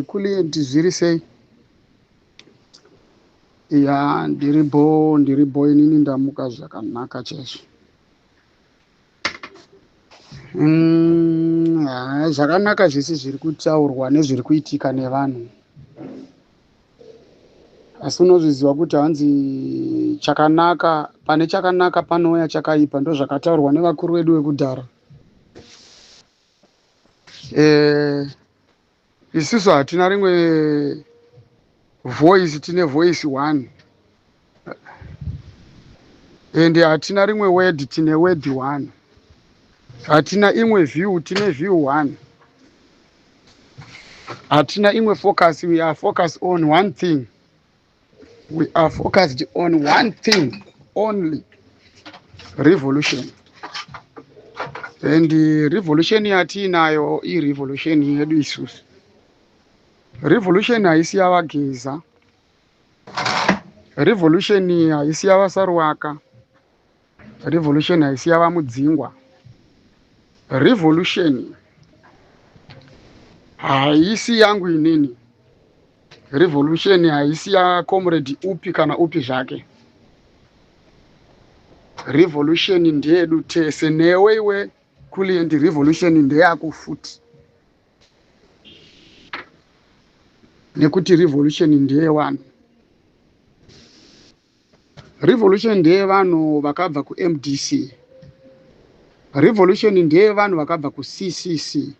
Kulient zviri sei? Ya, ndiri bho, ndiri bho inini, ndamuka zvakanaka chaizvo. Ha, zvakanaka zvese zviri kutaurwa nezviri kuitika nevanhu. Asi unozviziva kuti hanzi chakanaka pane chakanaka panouya chakaipa, ndozvakataurwa nevakuru vedu vekudhara. Isusu hatina rimwe voice, tine voice one, and hatina rimwe word, tine word one. Hatina imwe view, tine view one. Hatina imwe focus, we are focused on one thing. We are focused on one thing only, revolution. And revolution yatiinayo irevolution yedu isusu. Revolution haisi yavaGeza, revolution haisi yavaSaruwaka, revolution haisi yavaMudzingwa, revolution haisi yangu inini, revolution haisi yacomrade upi kana upi zvake. Revolution ndeyedu tese, newe iwe Kulient, revolution ndeyako futi, nekuti revolution ndeyevanhu. Revolution ndeyevanhu vakabva kuMDC, revolution ndeyevanhu vakabva kuCCC,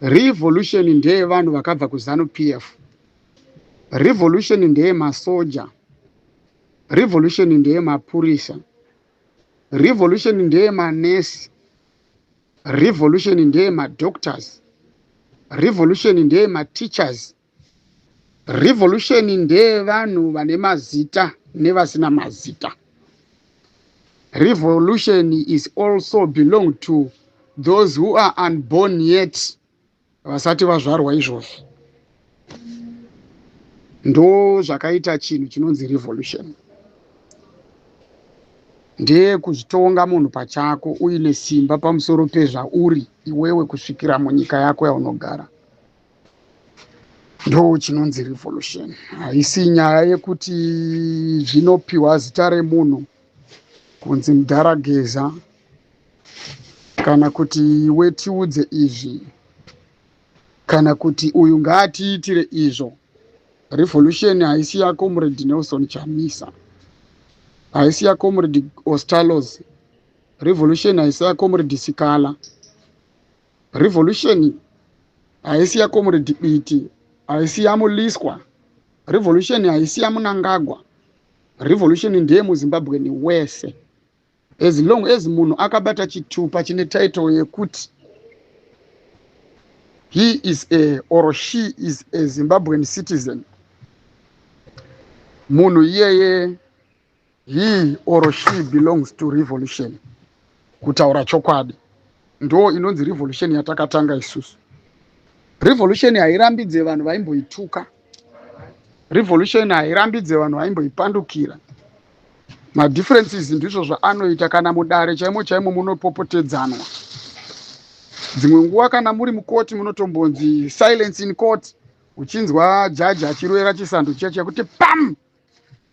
revolution ndeyevanhu vakabva kuZANU PF, revolution ndeyemasoja, revolution ndeyemapurisa, revolution ndeyemanesi, revolution ndeyemadoctors, revolution ndeyemateachers, revolution ndeyevanhu vane mazita nevasina mazita. Revolution is also belong to those who are unborn yet, vasati vazvarwa izvozvo. Ndo zvakaita chinhu chinonzi revolution. Ndeyekuzvitonga munhu pachako uine simba pamusoro pezvauri iwewe kusvikira munyika yako yaunogara. Ndo chinonzi revolution. Haisi nyaya yekuti zvinopiwa zita remunhu kunzi mudhara Geza, kana kuti iwe tiudze izvi, kana kuti uyu ngaatiitire izvo. Revolution haisi yacomrade Nelson Chamisa, haisi yacomrade Ostalos, revolution haisi yacomrade Sikala, revolution haisi yacomrade Biti, haisi yaMuliswa, revolution haisi yaMunangagwa. Revolution ndeyemuZimbabweni wese, as long as munhu akabata chitupa chine title yekuti he is a or she is a Zimbabwean citizen. Munhu iyeye, he or she belongs to revolution. Kutaura chokwadi, ndo inonzi revolution yatakatanga isusu. Revolution hairambidze vanhu vaimboituka, revolution hairambidze vanhu vaimboipandukira. Madifferences ndizvo zvaanoita. Kana mudare chaimo chaimo munopopotedzanwa dzimwe nguva, kana muri mukoti munotombonzi "Silence in court", uchinzwa jaji achirovera chisando chiya chiya kuti pam,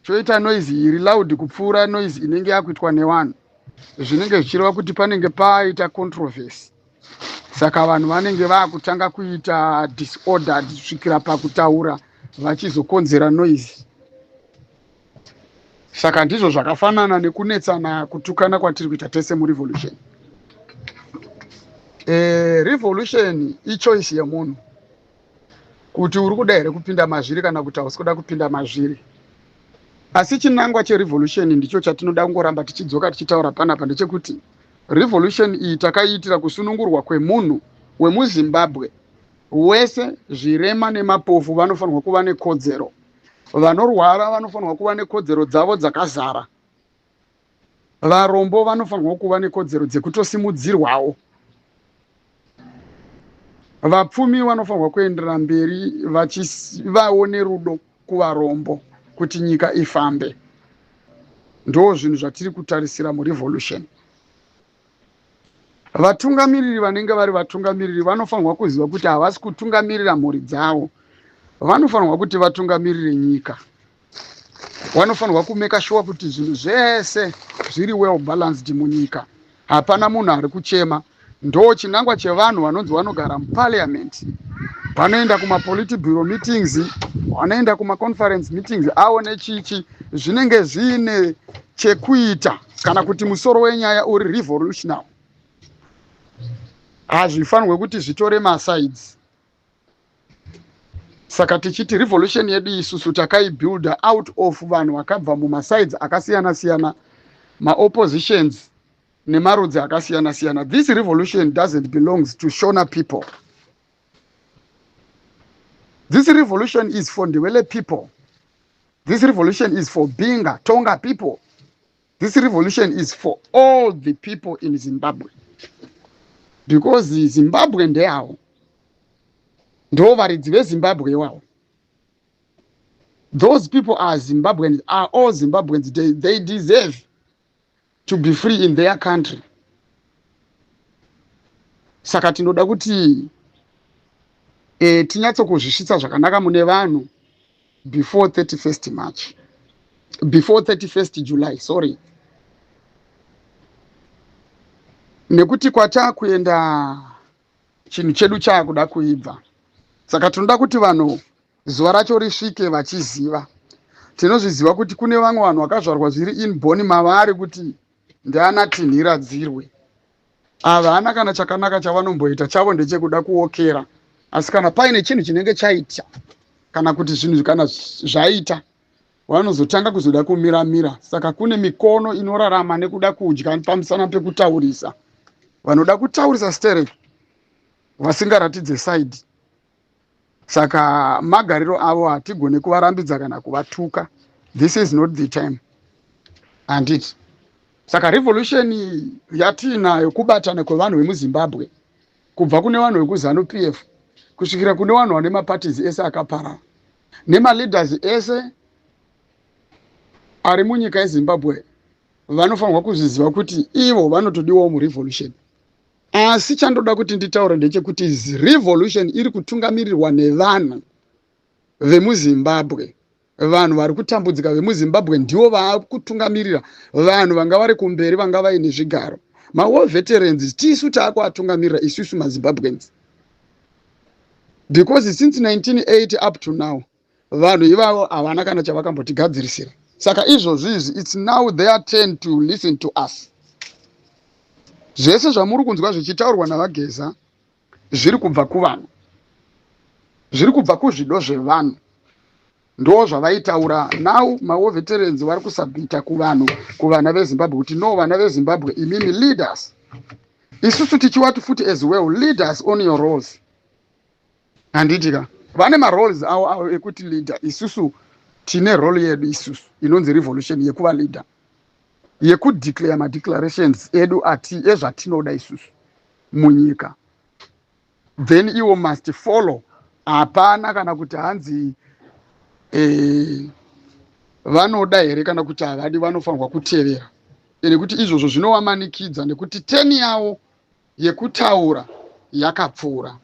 choita noise iri loud kupfuura noise inenge yakuitwa nevanhu. Zvinenge zvichireva kuti panenge paita controversy, saka vanhu vanenge vaakutanga kuita disordered kusvikira pakutaura vachizokonzera noise. Saka ndizvo zvakafanana nekunetsana, kutukana kwatiri kuita tese murevolution. Revolution ichoice yemunhu kuti uri kuda here kupinda mazviri kana kuti hausi kuda kupinda mazviri. Asi chinangwa cherevolution ndicho chatinoda kungoramba tichidzoka tichitaura panapa, ndechekuti revolution iyi takaiitira kusunungurwa kwemunhu wemuZimbabwe wese. Zvirema nemapofu vanofanirwa kuva nekodzero, vanorwara vanofanirwa kuva nekodzero dzavo dzakazara, varombo vanofanirwa kuva nekodzero dzekutosimudzirwawo, vapfumi vanofanirwa kuenderera mberi vachivawo nerudo kuvarombo kuti nyika ifambe. Ndo zvinhu zvatiri kutarisira murevolution. Vatungamiriri vanenge vari vatungamiriri vanofanirwa kuziva kuti havasi kutungamirira mhuri dzavo, vanofanirwa kuti vatungamirire nyika. Vanofanirwa kumeka sure kuti zvinhu zvese zviri well balanced munyika, hapana munhu ari kuchema. Ndo chinangwa chevanhu vanonzi vanogara muparliament, vanoenda kumapolitiburo meetings, vanoenda kumaconference meetings avo nechichi, zvinenge zviine chekuita kana kuti musoro wenyaya uri revolutionary. Hazvifanirwe kuti zvitore masides. Saka tichiti revolution yedu isusu takaibuilda out of vanhu vakabva mumasides akasiyana siyana, maoppositions nemarudzi akasiyana siyana. This revolution doesn't belongs to Shona people. This revolution is for Ndebele people. This revolution is for Binga, Tonga people. This revolution is for all the people in Zimbabwe, because Zimbabwe ndeyavo, ndo varidzi veZimbabwe iwavo. Those people are Zimbabweans, are all Zimbabweans. They deserve to be free in their country. Saka tinoda kuti tinyatsokuzvisvitsa zvakanaka mune vanhu before 31st March, before 31st July, sorry, nekuti kwataakuenda chinhu chedu chaakuda kuibva. Saka tinoda kuti vanhu zuva racho risvike vachiziva. Tinozviziva kuti kune vamwe vanhu vakazvarwa zviri inborn mavari kuti ndiana tinhira dzirwe. Havana kana chakanaka chavanomboita, chavo ndechekuda kuokera. Asi kana paine chinhu chinenge chaita kana kuti zvinhu kana zvaita, vanozotanga kuzoda kumiramira. Saka kune mikono inorarama nekuda kudya pamusana pekutaurisa, vanoda kutaurisa sterek vasingaratidze side. Saka magariro avo hatigone kuvarambidza kana kuvatuka. This is not the time, handiti? Saka revolution yatiinayo kubatana kwevanhu vemuZimbabwe, kubva kune vanhu vekuZANU PF kusvikira kune vanhu vane maparties ese akaparara nemaleaders ese ari munyika yeZimbabwe, vanofanirwa kuzviziva kuti ivo vanotodiwawo murevolution. Asi chandoda kuti nditaure ndechekuti revolution iri kutungamirirwa nevanhu vemuZimbabwe. Vanhu vari kutambudzika vemuZimbabwe ndivo vaakutungamirira. Vanhu vanga vari kumberi, vanga vaine zvigaro, mawar veterans, tisu taakuatungamirira isusu maZimbabweans, because since 1980 up to now vanhu ivavo havana kana chavakambotigadzirisira. Saka izvozvi izvi, it's now their turn to listen to us. Zvese zvamuri kunzwa zvichitaurwa navaGeza zviri kubva kuvanhu, zviri kubva kuzvido zvevanhu, ndo zvavaitaura. Now mawar veterans vari kusubmita kuvanhu, kuvana veZimbabwe, kuti no, vana veZimbabwe, imimi leaders, isusu tichiwati futi as well, leaders on your roles, handiti ka? Vane maroles avo avo ekuti leader. Isusu tine role yedu isusu inonzi revolution, yekuva leader, yekudeclare madeclarations edu ati ezvatinoda isusu munyika, then iwo must follow. Hapana kana kuti hanzi vanoda here kana kuti havadi, vanofanirwa kutevera, nekuti izvozvo zvinovamanikidza, nekuti turn yavo yekutaura yakapfuura.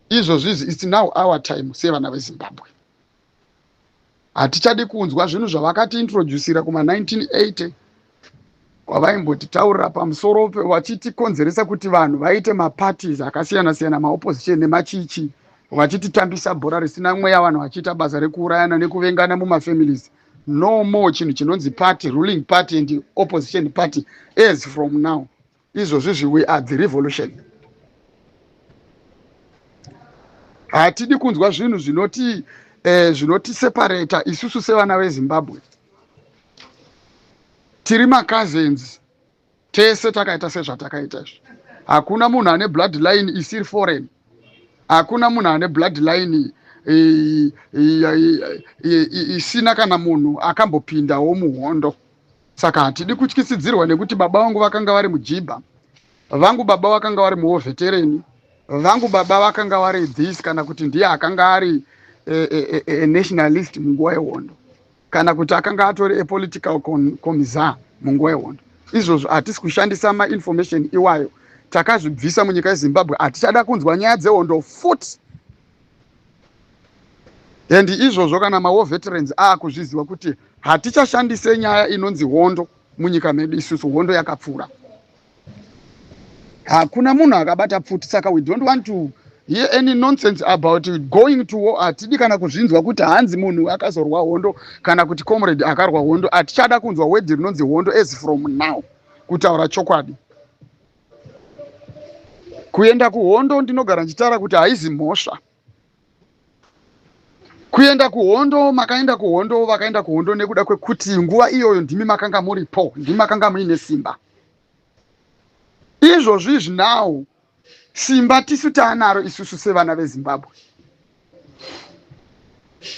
Izvozvo izvi, it's now our time sevana veZimbabwe. Hatichadi kunzwa zvinhu zvavakatiintroducira kuma-1980, kwavaimbotitaurira pamusoro vachitikonzeresa kuti vanhu vaite maparties akasiyana siyana, maopposition nemachichi, vachititambisa bhora risina mweya, vanhu vachiita basa rekuurayana nekuvengana mumafamilies. No more chinhu chinonzi party, ruling party and opposition party. As from now, izvozvizvi, we are the revolution. Hatidi kunzwa zvinhu zvinoti zvinotiseparata isusu sevana veZimbabwe. Tiri macousins tese, takaita sezvatakaita izvi. Hakuna munhu ane blood line isiri foreign, hakuna munhu ane blood line isina kana munhu akambopindawo muhondo. Saka hatidi kutyisidzirwa nekuti baba vangu vakanga vari mujibha, vangu baba vakanga vari muwar veteran, vangu baba vakanga vari this, kana kuti ndiye akanga ari nationalist munguva yehondo, kana kuti akanga atori apolitical commissar munguva yehondo. Izvozvo hatisi kushandisa mainformation iwayo. Takazvibvisa munyika yeZimbabwe, hatichada kunzwa nyaya dzehondo futi. And izvozvo kana mawar veterans aakuzviziva kuti hatichashandise nyaya inonzi hondo munyika medu isusu, hondo yakapfuura. Hakuna munhu akabata pfuti, saka we don't want to hear any nonsense about going to war. Hatidi kana kuzvinzwa kuti hanzi munhu akazorwa hondo kana kuti comrade akarwa hondo. Hatichada kunzwa word rinonzi hondo as from now. Kutaura chokwadi, kuenda kuhondo, ndinogara ndichitaura kuti haizi mhosva kuenda kuhondo. Makaenda kuhondo, vakaenda kuhondo nekuda kwekuti nguva iyoyo ndimi makanga muripo, ndimi makanga muine simba. Izvozvi izvi now simba tisu taanaro isusu sevana veZimbabwe.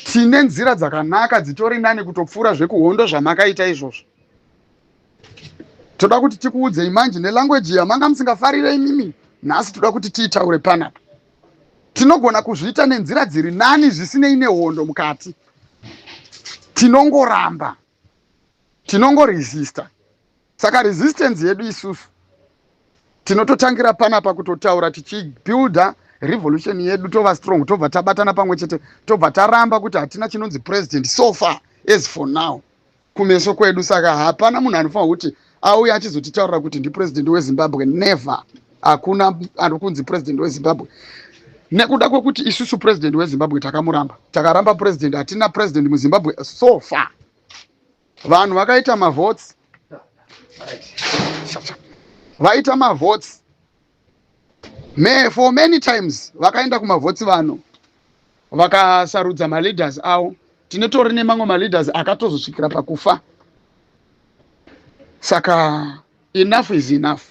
Tine nzira dzakanaka dzitori nani kutopfuura zvekuhondo zvamakaita izvozvo. Toda kuti tikuudzei manje nelanguage yamanga musingafarire imimi. Nhasi toda kuti tiitaure panapa. Tinogona kuzviita nenzira dziri nani zvisinei nehondo mukati. Tinongoramba, tinongoresista. Saka resistance yedu isusu tinototangira panapa kutotaura tichibuilda revolution yedu, tova strong, tobva tabatana pamwe chete, tobva taramba kuti hatina chinonzi president so far as for now kumeso kwedu. Saka hapana munhu anofanira kuti auya achizotitaurira kuti ndipresident weZimbabwe. Never. Hakuna ari kunzi president weZimbabwe nekuda kwekuti isusu president weZimbabwe takamuramba. Takaramba president, hatina president muZimbabwe so far. Vanhu vakaita mavotes, vaita mavotes me for many times, vakaenda kumavotes, vanhu vakasarudza maleaders avo. Tinotori nemamwe maleaders akatozosvikira pakufa. Saka enough is enough.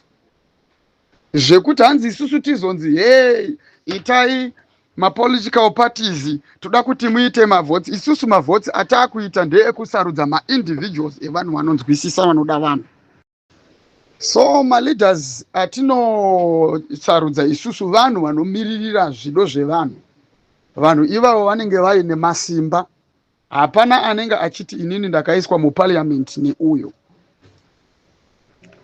Zvekuti hanzi isusu tizonzi, "Hei, itai mapolitical parties, toda kuti muite mavotes," isusu mavotes ataakuita ndeekusarudza maindividuals evanhu vanonzwisisa, vanoda vanhu. So maleaders atinosarudza isusu vanhu vanomiririra zvido zvevanhu. Vanhu ivavo vanenge vaine masimba. Hapana anenge achiti, "Inini ndakaiswa muparliament neuyu."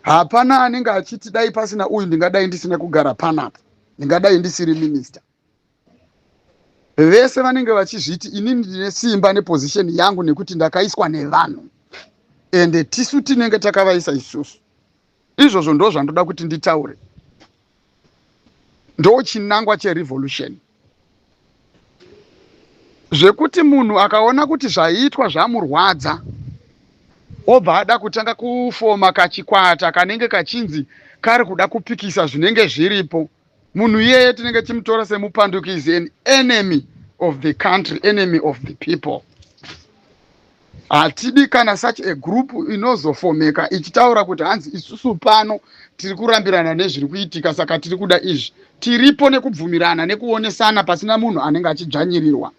Hapana anenge achiti, "Dai pasina uyu ndingadai ndisina kugara panapa, ndingadai ndisiri minista." Vese vanenge vachizviti, "Inini ndine simba neposition yangu nekuti ndakaiswa nevanhu," ende tisu tinenge takavaisa isusu. Izvozvo ndo zvandoda kuti nditaure, ndo chinangwa cherevolution. Zvekuti munhu akaona kuti zvaiitwa zvamurwadza, obva ada kutanga kufoma kachikwata kanenge kachinzi kari kuda kupikisa zvinenge zviripo, munhu iyeye tinenge timutora semupandukizi, an enemy of the country, enemy of the people. Hatidi kana such a group inozofomeka ichitaura kuti hanzi isusu pano tiri kurambirana nezviri kuitika, saka tiri kuda izvi. Tiripo nekubvumirana nekuonesana, pasina munhu anenge achidzvanyirirwa,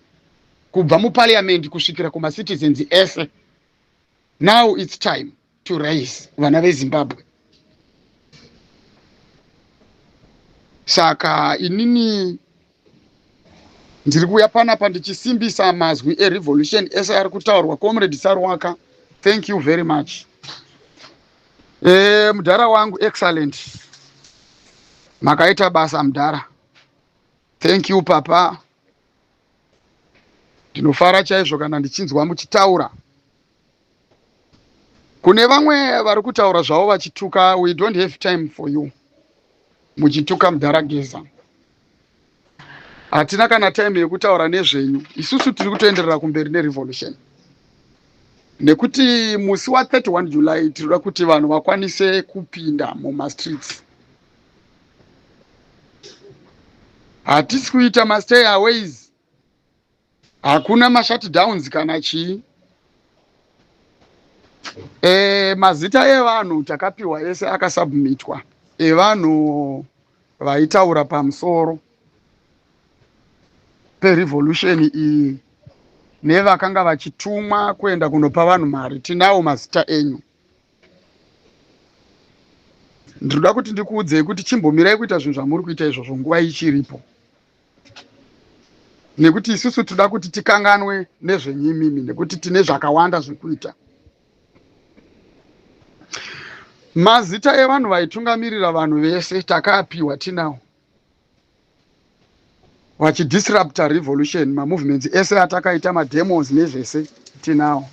kubva muparliament kusvikira kumacitizens ese. Now it's time to raise, vana veZimbabwe. Saka inini ndiri kuuya panapa ndichisimbisa mazwi erevolution ese ari kutaurwa. Comrade Sarwaka, thank you very much. Mudhara wangu excellent, makaita basa mudhara. Thank you, papa. Ndinofara chaizvo kana ndichinzwa muchitaura. Kune vamwe vari kutaura zvavo vachituka, we don't have time for you muchituka mudhara Geza. Hatina kana time yekutaura nezvenyu. Isusu tiri kutoenderera kumberi nerevolution nekuti musi wa31 July tinoda kuti vanhu vakwanise kupinda mumastreets. Hatisi kuita mastay aways, hakuna mashutdowns kana chii. Mazita evanhu takapiwa ese akasubmitwa evanhu vaitaura pamusoro perevolution iyi nevakanga vachitumwa kuenda kunopa vanhu mari. Tinawo mazita enyu. Ndinoda kuti ndikuudzei kuti chimbomirai kuita zvinhu zvamuri kuita izvozvo nguva ichiripo, nekuti isusu toda kuti tikanganwe nezvenyimimi nekuti tine zvakawanda zvekuita. Mazita evanhu vaitungamirira vanhu vese takaapiwa tinawo vachidisrupta revolution, mamovements ese atakaita, mademos nezvese tinawo.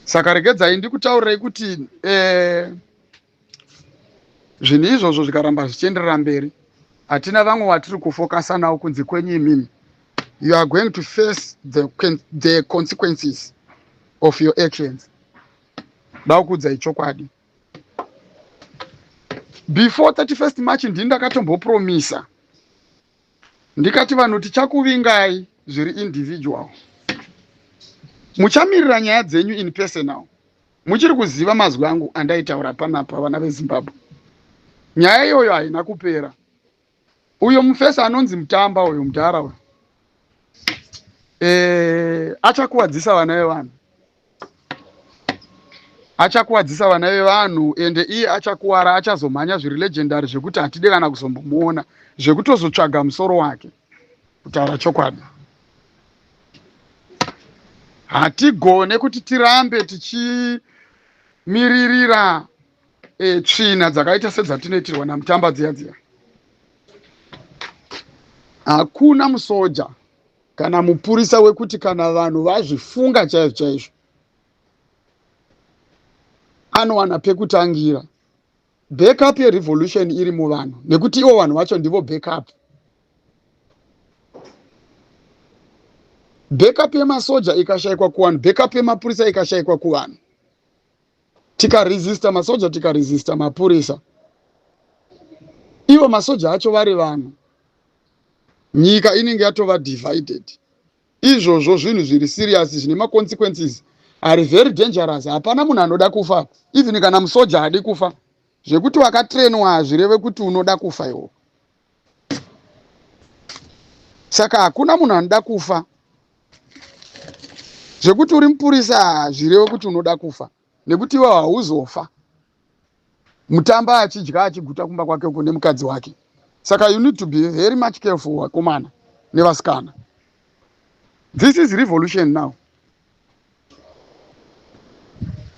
Saka regedzai ndikutaurirei kuti zvinhu izvozvo zvikaramba zvichienderera mberi, hatina vamwe vatiri kufokasa nawo kunze kwenyu imimi. You are going to face the consequences of your actions. Ndakuudzai chokwadi, before 31st March ndini ndakatombopromisa ndikati vanhu tichakuvingai zviri individual, muchamirira nyaya dzenyu in personal. Muchiri kuziva mazwi angu andaitaura panapa, vana veZimbabwe. Nyaya iyoyo haina kupera. Uyo mufesi anonzi Mutamba, uyo mudhara uyo, achakuwadzisa vana vevanhu, achakuwadzisa vana vevanhu, ende iye achakuwara, achazomhanya zviri legendary zvekuti hatide kana kuzombomuona, zvekutozotsvaga musoro wake. Kutaura chokwadi, hatigone kuti tirambe tichimiririra tsvina dzakaita sedzatinoitirwa naMutamba dziya dziya. Hakuna musoja kana mupurisa wekuti kana vanhu vazvifunga chaizvo chaizvo anowana pekutangira. Backup yerevolution iri muvanhu, nekuti ivo vanhu vacho ndivo backup. Backup yemasoja ikashayikwa kuvanhu, backup yemapurisa ikashayikwa kuvanhu, tikaresista masoja, tikaresista mapurisa, ivo masoja acho vari vanhu, nyika inenge yatova divided. Izvozvo zvinhu zviri serious, zvine maconsequences ari very dangerous. Hapana munhu anoda kufa, even kana musoja haadi kufa. Zvekuti wakatrenwa hazvireve kuti unoda kufa iwo. Saka hakuna munhu anoda kufa. Zvekuti uri mupurisa hazvireve kuti unoda kufa, nekuti iwe hauzofa. Mutamba achidya achiguta kumba kwake uko nemukadzi wake. Saka you need to be very much careful, vakomana nevasikana. This is revolution now.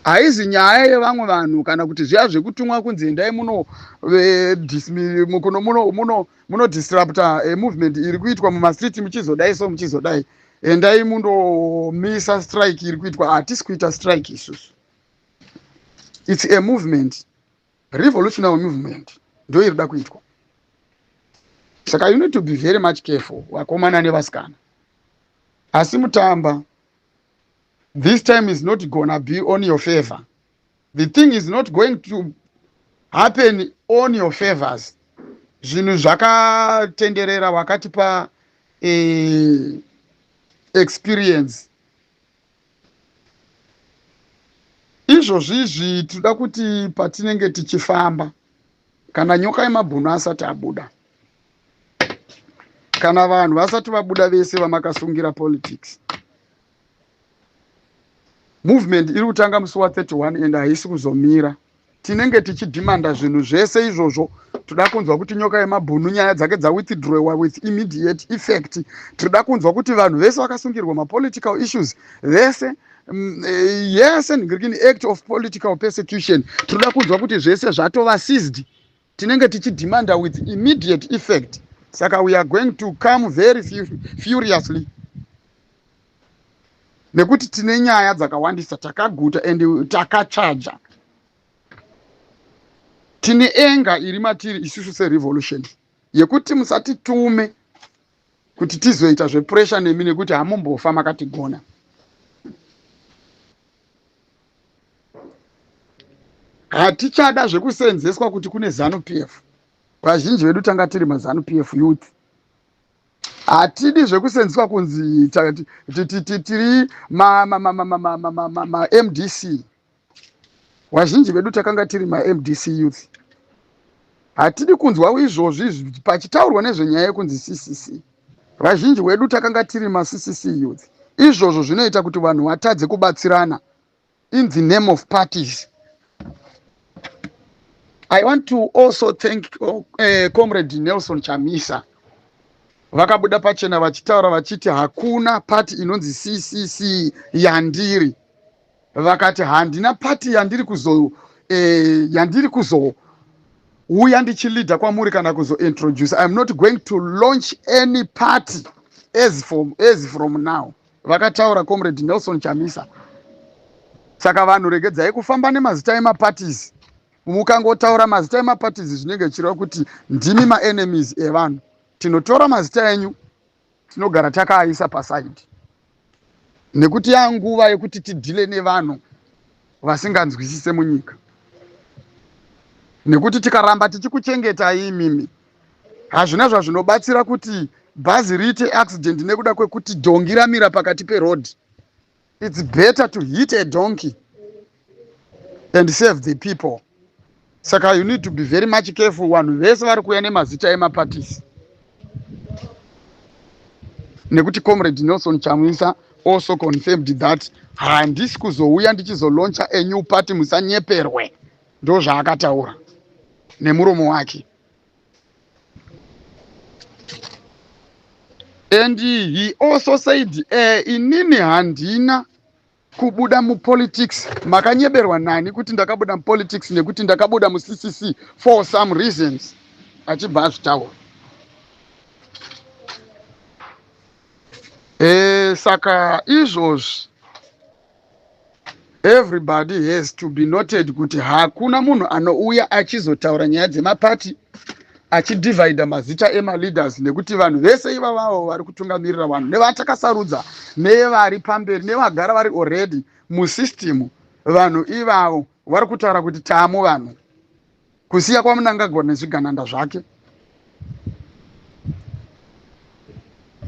Haizi nyaya yevamwe vanhu kana kuti zviya zvekutumwa kunzi endai muno munodisrupta movement iri kuitwa mumastreet, muchizodai so muchizodai, endai mundomisa strike iri kuitwa. Hatisi kuita strike isusu. It's a movement, revolutionary movement ndo iri kuda kuitwa. Saka you need to be very much careful, vakomana nevasikana. Asi Mutamba, this time is not gonna be on your favor. The thing is not going to happen on your favors. Zvinhu zvakatenderera, wakatipa experience izvozvizvi. Tinoda kuti patinenge tichifamba, kana Nyoka yemabhunu asati abuda, kana vanhu vasati vabuda vese vamakasungira politics, movement iri kutanga musi wa31 and haisi kuzomira. Tinenge tichidhimanda zvinhu zvese izvozvo. Toda kunzwa kuti Nyoka yemabhunu nyaya dzake dzawithdrawa with immediate effect. Tinoda kunzwa kuti vanhu vese vakasungirwa mapolitical issues vese, yese ndingirikini act of political persecution, tinoda kunzwa kuti zvese zvatova seized. Tinenge tichidhimanda with immediate effect. Saka we are going to come very furiously, nekuti tine nyaya dzakawandisa, takaguta and takachaja. Tine anger iri matiri isusu serevolution yekuti musatitume kuti tizoita zvepressure nemi, nekuti hamumbofa makatigona. Hatichada zvekusenzeswa kuti kune ZANU PF. Vazhinji vedu tanga tiri maZANU PF youth. Hatidi zvekusenzeswa kunzi tiri maMDC. Vazhinji vedu takanga tiri maMDC youth. Hatidi kunzwa izvozvi pachitaurwa nezvenyaya yekunzi CCC. Vazhinji vedu takanga tiri maCCC youth. Izvozvo zvinoita kuti vanhu vatadze kubatsirana in the name of parties. I want to also thank Comrade Nelson Chamisa. Vakabuda pachena vachitaura vachiti hakuna party inonzi CCC yandiri. Vakati handina party yandiri. Yandiri kuzouya ndichileader kwamuri kana kuzointroduce, I am not going to launch any party as from now, vakataura Comrade Nelson Chamisa. Saka vanhu, regedzai kufamba nemazita emaparties. Mukangotaura mazita emaparties, zvinenge zvichireva kuti ndimi maenemies evanhu. Tinotora mazita enyu, tinogara takaaisa paside, nekuti yanguva yekuti tideale nevanhu vasinganzwisise munyika, nekuti tikaramba tichikuchengetai imimi, hazvina zvazvinobatsira kuti bhazi riite accident nekuda kwekuti dhongi ramira pakati peroad. It's better to hit a donkey and save the people. Saka you need to be very much careful, vanhu vese vari kuuya nemazita emaparties, nekuti Comrade Nelson Chamisa also confirmed that handisi kuzouya ndichizolauncha a new party. Musanyeperwe, ndo zvaakataura nemuromo wake. And he also said, inini handina kubuda mupolitics. Makanyeberwa nani kuti ndakabuda mupolitics? Nekuti ndakabuda muCCC for some reasons, achibva azvitaura. Saka izvozvi everybody has to be noted kuti hakuna munhu anouya achizotaura nyaya dzemapati achidivhaidha mazita emaleaders, nekuti vanhu vese ivavavo vari kutungamirira vanhu nevatakasarudza nevari pamberi nevagara vari already musystem, vanhu ivavo vari kutaura kuti taamu vanhu, kusiya kwaMunangagwa nezvigananda zvake.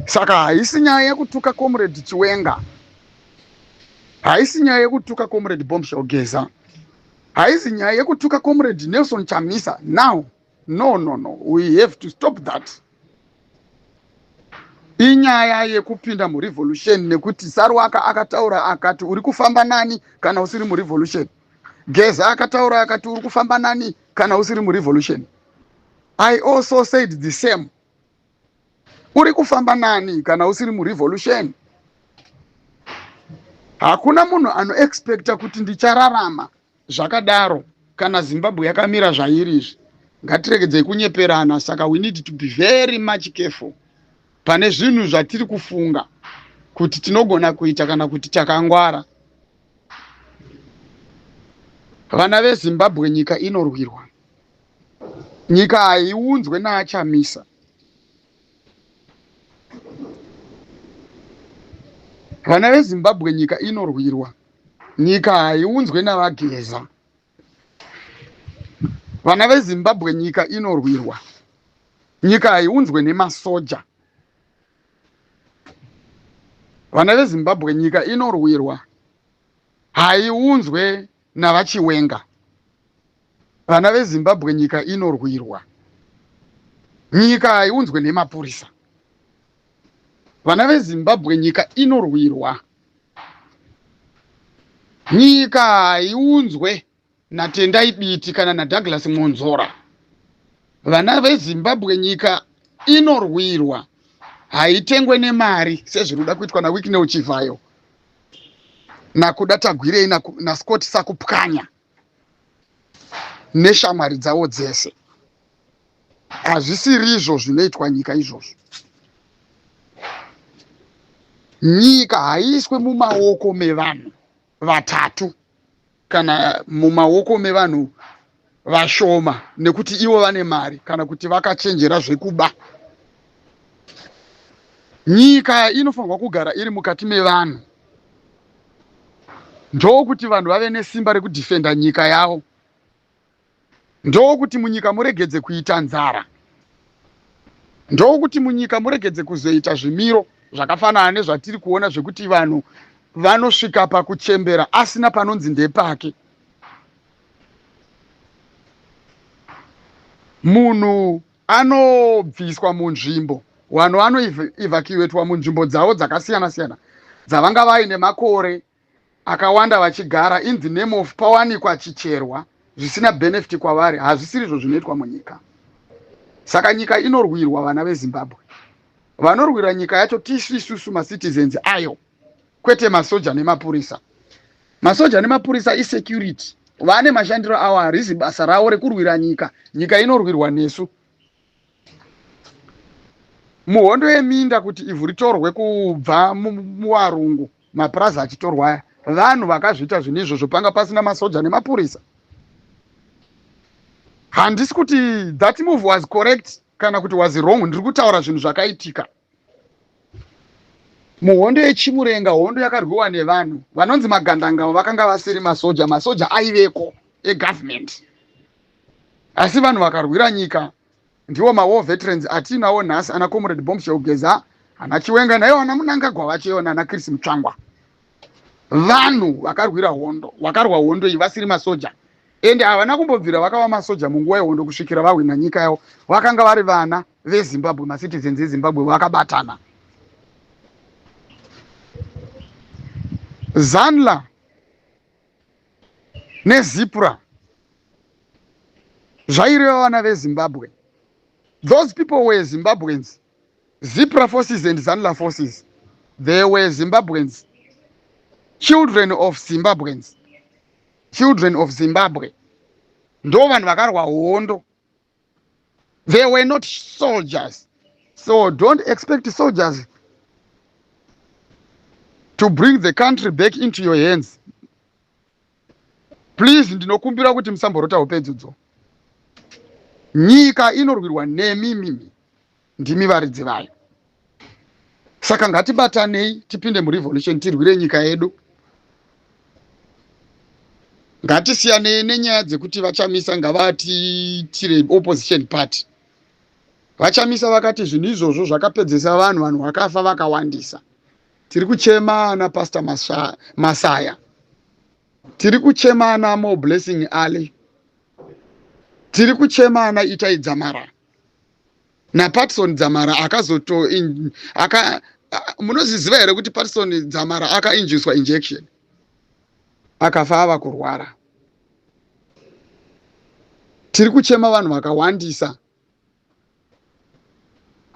Saka haisi nyaya yekutuka Comrade Chiwenga, haisi nyaya yekutuka Comrade Bombshell Geza, haisi nyaya yekutuka Comrade Nelson Chamisa now. No, no, no, we have to stop that. Inyaya yekupinda murevolution, nekuti Saruwaka akataura akati, "Uri kufamba nani kana usiri murevolution?" Geza akataura akati, "Uri kufamba nani kana usiri murevolution?" I also said the same: uri kufamba nani kana usiri murevolution? Hakuna munhu anoexpecta kuti ndichararama zvakadaro kana Zimbabwe yakamira zvairi izvi. Ngatiregedzei kunyeperana. Saka we need to be very much careful pane zvinhu zvatiri kufunga kuti tinogona kuita kana kuti takangwara. Vana veZimbabwe, nyika inorwirwa. Nyika haiunzwe naaChamisa. Vana veZimbabwe, nyika inorwirwa. Nyika haiunzwe navaGeza. Vana veZimbabwe, nyika inorwirwa. Nyika haiunzwe nemasoja. Vana veZimbabwe, nyika inorwirwa, haiunzwe navaChiwenga. Vana veZimbabwe, nyika inorwirwa. Nyika haiunzwe nemapurisa. Vana veZimbabwe, nyika inorwirwa. Nyika haiunzwe naTendai Biti kana naDouglas Mwonzora. Vana veZimbabwe, nyika inorwirwa, haitengwe nemari sezviri kuda kuitwa naWicknell Chivhayo, naKuda Tagwirei, naScott Sakupwanya neshamwari dzavo dzese. Hazvisirizvo zvinoitwa nyika izvozvo. Nyika haiiswe mumaoko mevanhu vatatu kana mumaoko mevanhu vashoma nekuti ivo vane mari kana kuti vakachenjera zvekuba. Nyika inofanirwa kugara iri mukati mevanhu, ndokuti vanhu vave nesimba rekudhifenda nyika yavo, ndokuti munyika muregedze kuita nzara, ndokuti munyika muregedze kuzoita zvimiro zvakafanana nezvatiri kuona zvekuti vanhu vanosvika pakuchembera asina panonzi ndepake. Munhu anobviswa munzvimbo, vanhu vanoevacuatwa munzvimbo dzavo dzakasiyana siyana dzavanga vaine makore akawanda vachigara, in the name of pawanikwa chicherwa zvisina benefit kwavari. Hazvisirizvo zvinoitwa munyika. Saka nyika inorwirwa, vana veZimbabwe. Vanorwira nyika yacho tisu isusu macitizens ayo, kwete masoja nemapurisa. Masoja nemapurisa isecurity. Vane mashandiro avo, harizi basa ravo rekurwira nyika. Nyika inorwirwa nesu. Muhondo yeminda kuti ivhu ritorwe kubva muvarungu, mapurazi achitorwa aya, vanhu vakazviita zvinhu izvozvo, panga pasina masoja nemapurisa. Handisi kuti that move was correct kana kuti was wrong, ndiri kutaura zvinhu zvakaitika. Muhondo yeChimurenga, hondo yakarwiwa nevanhu vanonzi magandanga, vakanga vasiri masoja. Masoja aiveko egovernment, asi vanhu vakarwira nyika ndiwo mawar veterans atinawo nhasi, ana Comrade Bombshell Geza, ana Chiwenga, naiwo ana Mnangagwa vacho, nana Chris Mutsvangwa. Vanhu vakarwira hondo, vakarwa hondo iyi vasiri masoja, ende havana kumbobvira vakava masoja munguva yehondo kusvikira vahwina nyika yavo. Vakanga vari vana veZimbabwe, macitizens eZimbabwe vakabatana. ZANLA neZIPRA zvaireva vana veZimbabwe. Those people were Zimbabweans. ZIPRA forces and ZANLA forces, they were Zimbabweans, children of Zimbabweans, children of Zimbabwe. Ndo vanhu vakarwa hondo. They were not soldiers, so don't expect soldiers to bring the country back into your hands, please. Ndinokumbira kuti musamborota hope idzodzo. Nyika inorwirwa nemi, mimi ndimi varidzi vayo. Saka ngatibatanei, tipinde murevolution, tirwire nyika yedu. Ngatisiyanei nenyaya dzekuti vaChamisa ngavatiitire opposition party. VaChamisa vakati zvinhu izvozvo zvakapedzesa vanhu, vanhu vakafa vakawandisa. Tiri kuchema ana Pastor Masaya, tiri kuchema ana Moreblessing Ali, tiri kuchema ana Itai Dzamara naPatson Dzamara akazoto aka. Munozviziva here kuti Patson Dzamara akainjiswa injection, akafa ava kurwara? Tiri kuchema vanhu vakawandisa,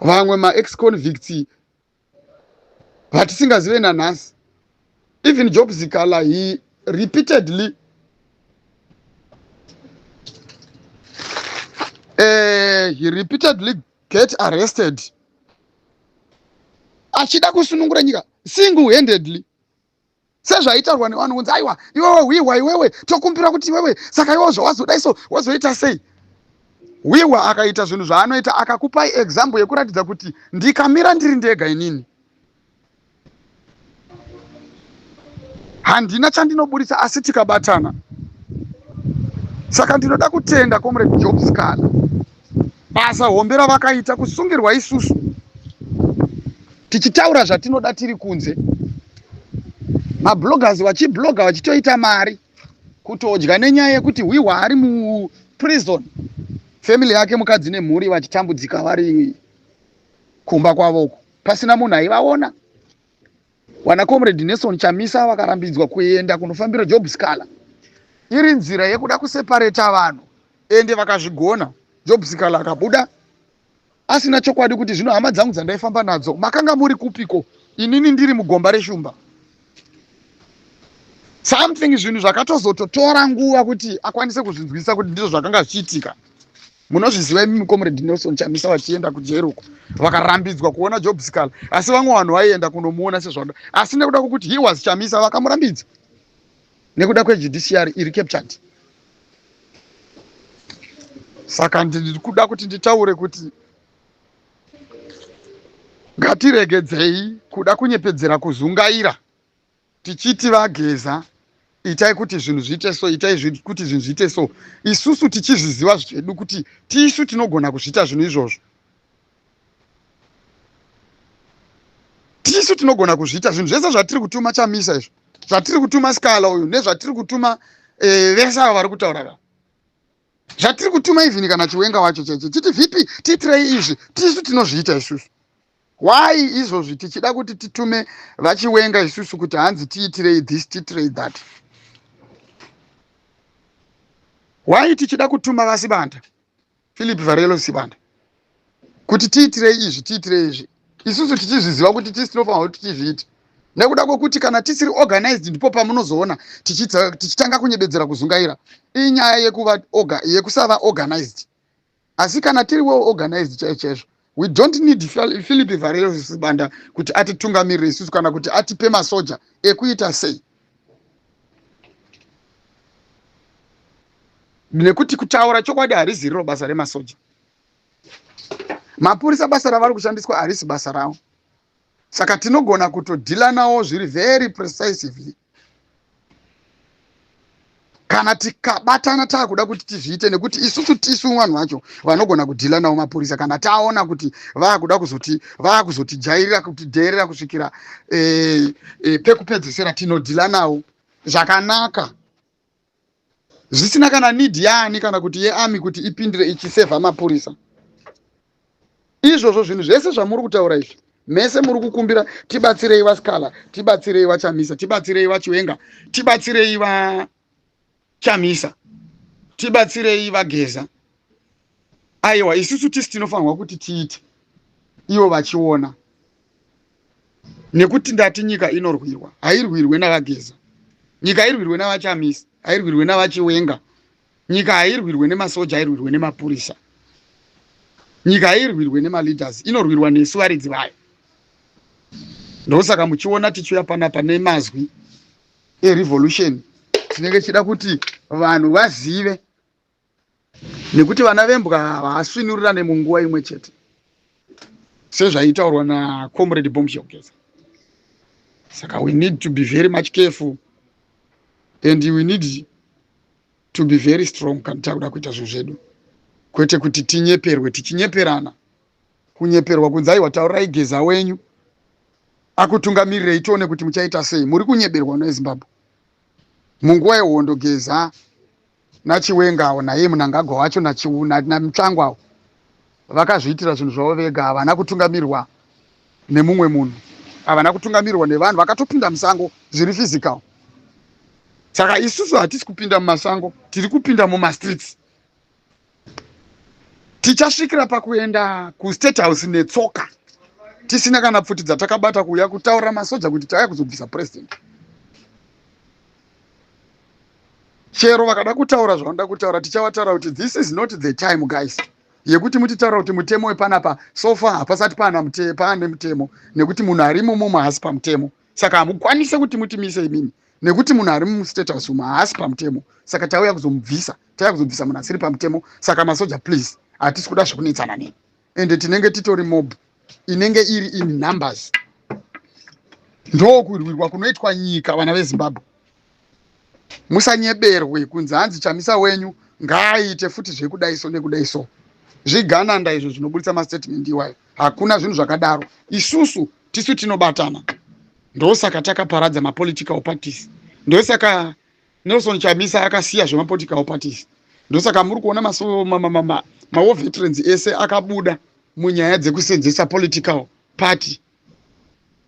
vamwe maex convicts vatisingazive nanhasi. Even Job Sikhala, he repeatedly get arrested achida kusunungura nyika single handedly, sezvaitaurwa nevanhu kunzi, "Aiwa, iwewe hwihwa, iwewe tokumbira kuti iwewe, saka iwewe zvawazodai so wazoita sei?" Hwihwa akaita zvinhu zvaanoita, akakupai example yekuratidza kuti ndikamira ndiri ndega, inini handina chandinoburisa, asi tikabatana. Saka ndinoda kutenda Comrade Job Sikhala, basa hombe ravakaita kusungirwa isusu tichitaura zvatinoda tiri kunze, mabloggers vachibloga vachitoita mari, kutodya nenyaya yekuti hwihwa ari muprison, family yake, mukadzi nemhuri vachitambudzika vari kumba kwavoko pasina munhu aivaona. Wana Comrade Nelson Chamisa vakarambidzwa kuenda kunofambira Job Sikhala, iri nzira yekuda kuseparata vanhu, ende vakazvigona. Job Sikhala akabuda asina chokwadi kuti zvino hama dzangu dzandaifamba nadzo makanga muri kupiko, inini ndiri mugomba reshumba. Something zvinhu zvakatozototora nguva kuti akwanise kuzvinzwisa kuti ndizvo zvakanga zvichiitika. Munozviziva imi, Comrade Nelson Chamisa vachienda kujeri uko, vakarambidzwa kuona Job Sikhala, asi vamwe vanhu vaienda kunomuona sezvada, asi nekuda kwokuti he was Chamisa, vakamurambidza nekuda kwejudiciary iri captured. Saka ndiri kuda kuti nditaure kuti ngatiregedzei kuda kunyepedzera kuzungaira tichiti vaGeza, itai kuti zvinhu zviite so, itai kuti zvinhu zviite so, isusu tichizviziva zvedu kuti tisu tinogona kuzviita zvinhu izvozvo. Tisu tinogona kuzviita zvinhu zvese zvatiri kutuma Chamisa izvo, zvatiri kutuma Sikhala uyu, nezvatiri kutuma vese ava vari kutaura va, zvatiri kutuma even kana Chiwenga wacho cheche titi VP, tiitirei izvi, tisu tinozviita isusu. Why izvozvi tichida kuti titume vaChiwenga isusu kuti hanzi tiitirei this, tiitirei that? Why tichida kutuma vaSibanda, Philip Varelo Sibanda, kuti tiitirei izvi, tiitirei izvi, isusu tichizviziva kuti tisi tinofanira kuti tizviite? Nekuda kwekuti kana tisiri organized, ndipo pamunozoona tichitanga kunyebedzera kuzungaira. Inyaya yekuva yekusava organized. Asi kana tiri well organized chaizvo chaizvo, we don't need Philip Valerio Sibanda kuti atitungamirire isusu, kana kuti atipe masoja ekuita sei, nekuti kutaura chokwadi hariziriro basa remasoja. Mapurisa basa ravari kushandiswa harisi basa ravo, saka tinogona kutodhila nawo zviri very precisely kana tikabatana taakuda kuti tizviite, nekuti isusu tisu vanhu vacho vanogona kudhila navo mapurisa kana taona kuti vaakuda kuzoti vaakuzotijairira, kutidheerera kusvikira pekupedzisira. Tinodhila navo zvakanaka, zvisina kana need yaani kana kuti yearmy kuti ipindire ichisevha mapurisa. Izvozvo zvinhu zvese zvamuri kutaura izvi, mese muri kukumbira, tibatsirei vaSikhala, tibatsirei vaChamisa, tibatsirei vaChiwenga, tibatsirei vaChamisa, tibatsirei vaGeza. Aiwa, isusu tisi tinofanirwa kuti tiite ivo vachiona, nekuti ndati nyika inorwirwa, hairwirwe navaGeza. Nyika hairwirwe navaChamisa, hairwirwe navaChiwenga. Nyika hairwirwe nemasoja, hairwirwe nemapurisa. Nyika hairwirwe nemaleaders, inorwirwa nesu varidzi vayo. Ndosaka muchiona tichiuya panapa nemazwi erevolution. Tinenge tichida kuti vanhu vazive, nekuti vana vembwa havasvinurirane munguva imwe chete, sezvaitaurwa nacomrade Bombshell Geza. Saka we need to be very much careful and we need to be very strong kana takuda kuita zvinhu zvedu, kwete kuti tinyeperwe, tichinyeperana, kunyeperwa kunzi aiwa, taurirai Geza wenyu akutungamirirei, tione kuti muchaita sei. Muri kunyeberwa neZimbabwe. Munguva yehondo, Geza naChiwengawo, naiye Munangagwa wacho, naMutsvangwawo, vakazviitira zvinhu zvavo vega. Havana kutungamirwa nemumwe munhu, havana kutungamirwa nevanhu, vakatopinda musango zviri physical. Saka isusu hatisi kupinda mumasango, tiri kupinda mumastreets. Tichasvikira pakuenda kuState House netsoka, tisina kana pfuti dzatakabata, kuuya kutaurira masoja kuti tauya kuzobvisa president. Chero vakada kutaura zvavanoda kutaura, tichavataura kuti this is not the time, guys, yekuti mutitaura kuti mutemo wepanapa. So far hapasati paane mutemo, nekuti munhu arimo momo haasi pamutemo. Saka hamukwanise kuti mutimise imini, nekuti munhu ari muState House umu haasi pamutemo. Saka tauya kuzomubvisa, tauya kuzobvisa munhu asiri pamutemo. Saka masoja, please, hatisi kuda zvekunetsana neni. Ende tinenge titori mob inenge iri in numbers. Ndokurwirwa kunoitwa nyika. Vana veZimbabwe, musanyeberwe kunzi hanzi Chamisa wenyu ngaaite futi zvekudai so nekudai so. Zvigananda izvo zvinobudisa mastatement iwayo. Hakuna zvinhu zvakadaro. Isusu tisu tinobatana. Ndosaka takaparadza mapolitical parties, ndosaka Nelson Chamisa akasiya zvemapolitical parties, ndosaka muri kuona mawar veterans ese akabuda munyaya dzekusenzesa political party.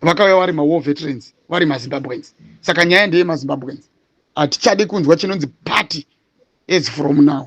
Vakauya vari mawar veterans, vari maZimbabweans. Saka nyaya ndeyemaZimbabweans. Hatichadi kunzwa chinonzi party as from now.